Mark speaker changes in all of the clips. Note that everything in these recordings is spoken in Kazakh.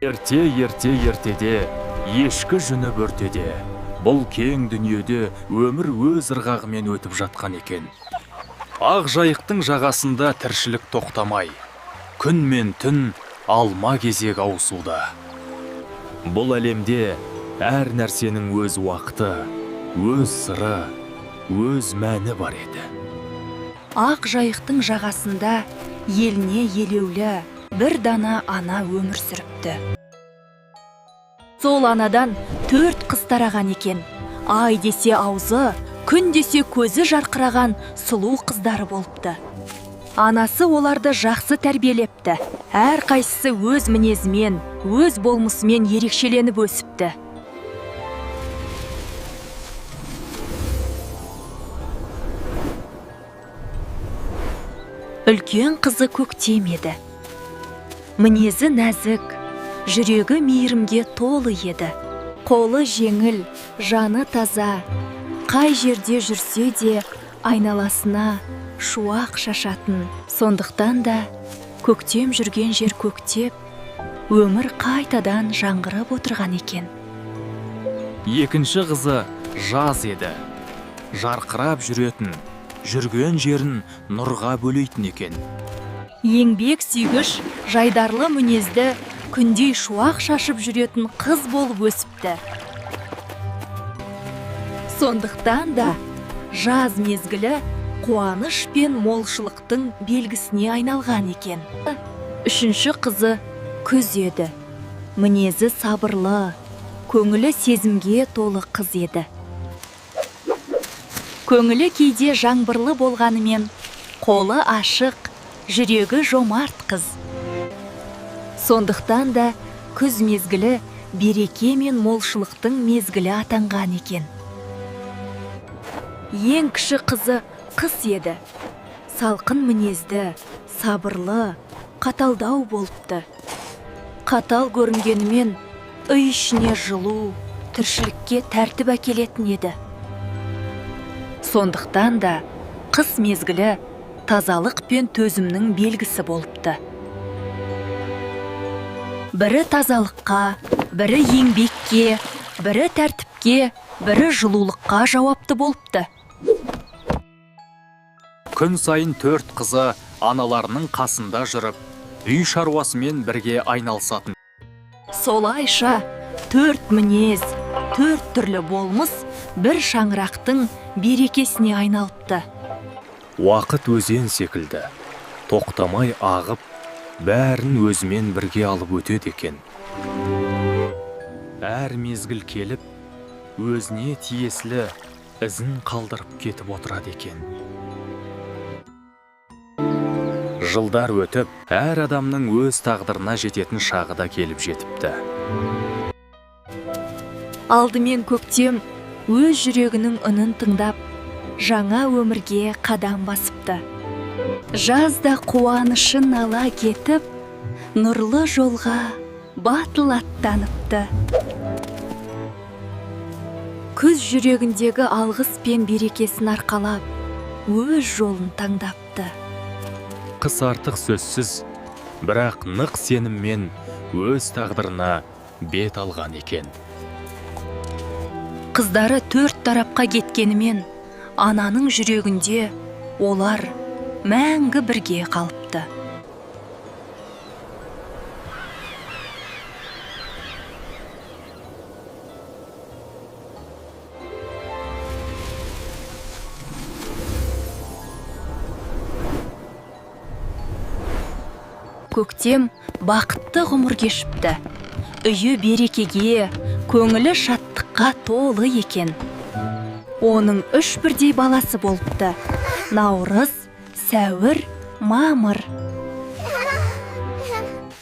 Speaker 1: Ерте, ерте, ертеде, ешкі жүні бөртеде, бұл кең дүниеде өмір өз ырғағымен өтіп жатқан екен. Ақ жайықтың жағасында тіршілік тоқтамай, күн мен түн алма кезек ауысуда. Бұл әлемде әр нәрсенің өз уақыты, өз сыры, өз мәні бар еді.
Speaker 2: Ақ жайықтың жағасында еліне елеулі бір дана ана өмір сүріпті. Сол анадан төрт қыз тараған екен. Ай десе аузы, күн десе көзі жарқыраған сұлу қыздары болыпты. Анасы оларды жақсы тәрбиелепті. Әрқайсысы өз мінезімен, өз болмысымен ерекшеленіп өсіпті. Үлкен қызы Көктем еді. Мінезі нәзік, жүрегі мейірімге толы еді. Қолы жеңіл, жаны таза. Қай жерде жүрсе де айналасына шуақ шашатын. Сондықтан да көктем жүрген жер көктеп, өмір қайтадан жаңғырып отырған екен.
Speaker 1: Екінші қызы Жаз еді. Жарқырап жүретін, жүрген жерін нұрға бөлейтін екен.
Speaker 2: Еңбек сүйгіш, жайдарлы мінезді, күндей шуақ шашып жүретін қыз болып өсіпті. Сондықтан да жаз мезгілі қуаныш пен молшылықтың белгісіне айналған екен. Үшінші қызы Күз еді. Мінезі сабырлы, көңілі сезімге толы қыз еді. Көңілі кейде жаңбырлы болғанымен, қолы ашық, жүрегі жомарт қыз. Сондықтан да күз мезгілі береке мен молшылықтың мезгілі атанған екен. Ең кіші қызы Қыс еді. Салқын мінезді, сабырлы, қаталдау болыпты. Қатал көрінгенімен үй ішіне жылу, тіршілікке тәртіп әкелетін еді. Сондықтан да қыс мезгілі тазалық пен төзімнің белгісі болыпты. Бірі тазалыққа, бірі еңбекке, бірі тәртіпке, бірі жылулыққа жауапты болыпты.
Speaker 1: Күн сайын төрт қызы аналарының қасында жүріп, үй шаруасымен бірге айналысатын.
Speaker 2: Солайша төрт мінез, төрт түрлі болмыс бір шаңырақтың берекесіне айналыпты.
Speaker 1: Уақыт өзен секілді, тоқтамай ағып, бәрін өзімен бірге алып өтеді екен. Әр мезгіл келіп, өзіне тиесілі ізін қалдырып кетіп отырады екен. Жылдар өтіп, әр адамның өз тағдырына жететін шағы да келіп жетіпті.
Speaker 2: Алдымен Көктем өз жүрегінің үнін тыңдап, жаңа өмірге қадам басыпты. Жаз да қуанышын ала кетіп, нұрлы жолға батыл аттаныпты. Күз жүрегіндегі алғыс пен берекесін арқалап, өз жолын таңдапты.
Speaker 1: Қыс артық сөзсіз, бірақ нық сеніммен өз тағдырына бет алған екен.
Speaker 2: Қыздары төрт тарапқа кеткенімен, ананың жүрегінде олар мәңгі бірге қалыпты. Көктем бақытты ғұмыр кешіпті. Үйі берекеге, көңілі шаттыққа толы екен. Оның үш бірдей баласы болыпты. Наурыз, сәуір, мамыр.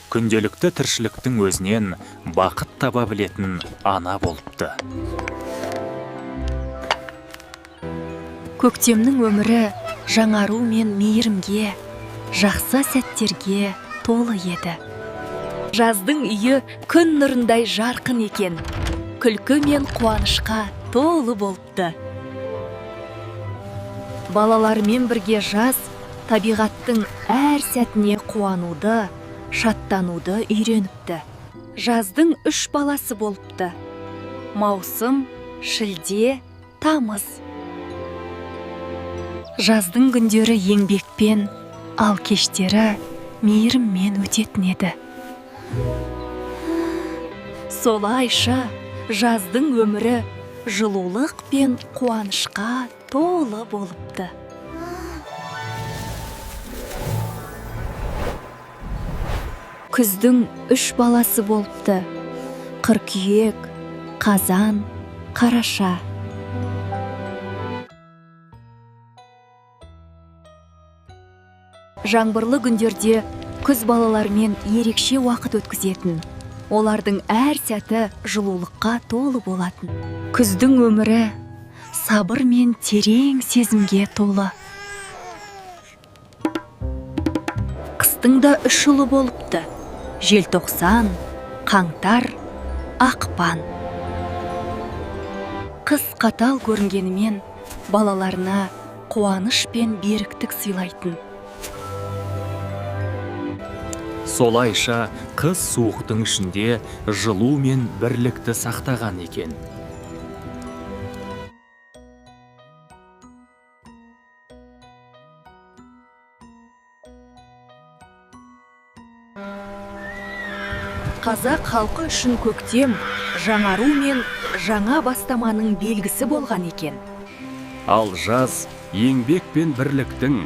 Speaker 1: Күнделікті тіршіліктің өзінен бақыт таба білетін ана болыпты.
Speaker 2: Көктемнің өмірі жаңару мен мейірімге, жақсы сәттерге толы еді. Жаздың үйі күн нұрындай жарқын екен. Күлкі мен қуанышқа толы болыпты. Балаларымен бірге жаз табиғаттың әр сәтіне қуануды, шаттануды үйреніпті. Жаздың үш баласы болыпты: маусым, шілде, тамыз. Жаздың күндері еңбекпен, ал кештері мейіріммен өтетін еді. Солайша жаздың өмірі жылулық пен қуанышқа толы болыпты. Күздің үш баласы болыпты: қыркүйек, қазан, қараша. Жаңбырлы күндерде күз балалармен ерекше уақыт өткізетін. Олардың әр сәті жылулыққа толы болатын. Күздің өмірі сабыр мен терең сезімге толы. Қыстың да үш ұлы болыпты: желтоқсан, қаңтар, ақпан. Қыс қатал көрінгенімен, балаларына қуаныш пен беріктік сыйлайтын.
Speaker 1: Солайша қыс суықтың ішінде жылу мен бірлікті сақтаған екен.
Speaker 2: Қазақ халқы үшін көктем жаңару мен жаңа бастаманың белгісі болған екен.
Speaker 1: Ал жаз еңбек пен бірліктің,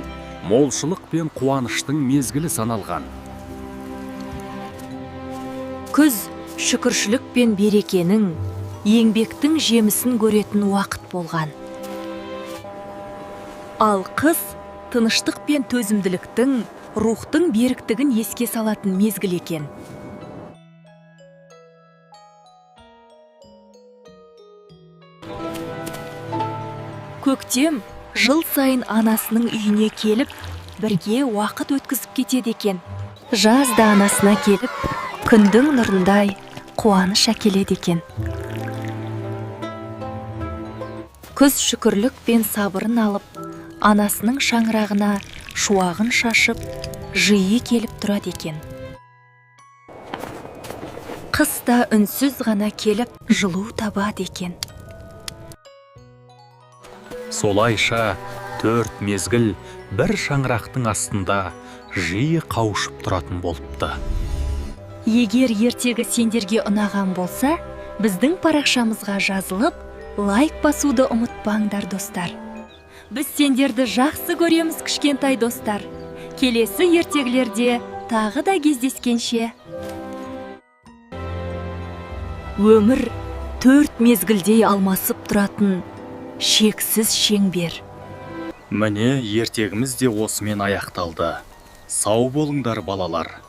Speaker 1: молшылық пен қуаныштың мезгілі саналған.
Speaker 2: Күз шүкіршілік пен берекенің, еңбектің жемісін көретін уақыт болған. Ал қыс тыныштық пен төзімділіктің, рухтың беріктігін еске салатын мезгіл екен. Көктем жыл сайын анасының үйіне келіп, бірге уақыт өткізіп кетеді екен. Жаз да анасына келіп, күндің нұрындай қуаныш әкеледі екен. Күз шүкірлік пен сабырын алып, анасының шаңырағына шуағын шашып, жиі келіп тұрады екен. Қыс та үнсіз ғана келіп, жылу табады екен.
Speaker 1: Солайша төрт мезгіл бір шаңырақтың астында жиі қауышып тұратын болыпты.
Speaker 2: Егер ертегі сендерге ұнаған болса, біздің парақшамызға жазылып, лайк басуды ұмытпаңдар, достар. Біз сендерді жақсы көреміз, кішкентай достар. Келесі ертегілерде тағы да кездескенше. Өмір төрт мезгілдей алмасып тұратын шексіз шеңбер.
Speaker 1: Міне, ертегіміз де осымен аяқталды. Сау болыңдар, балалар.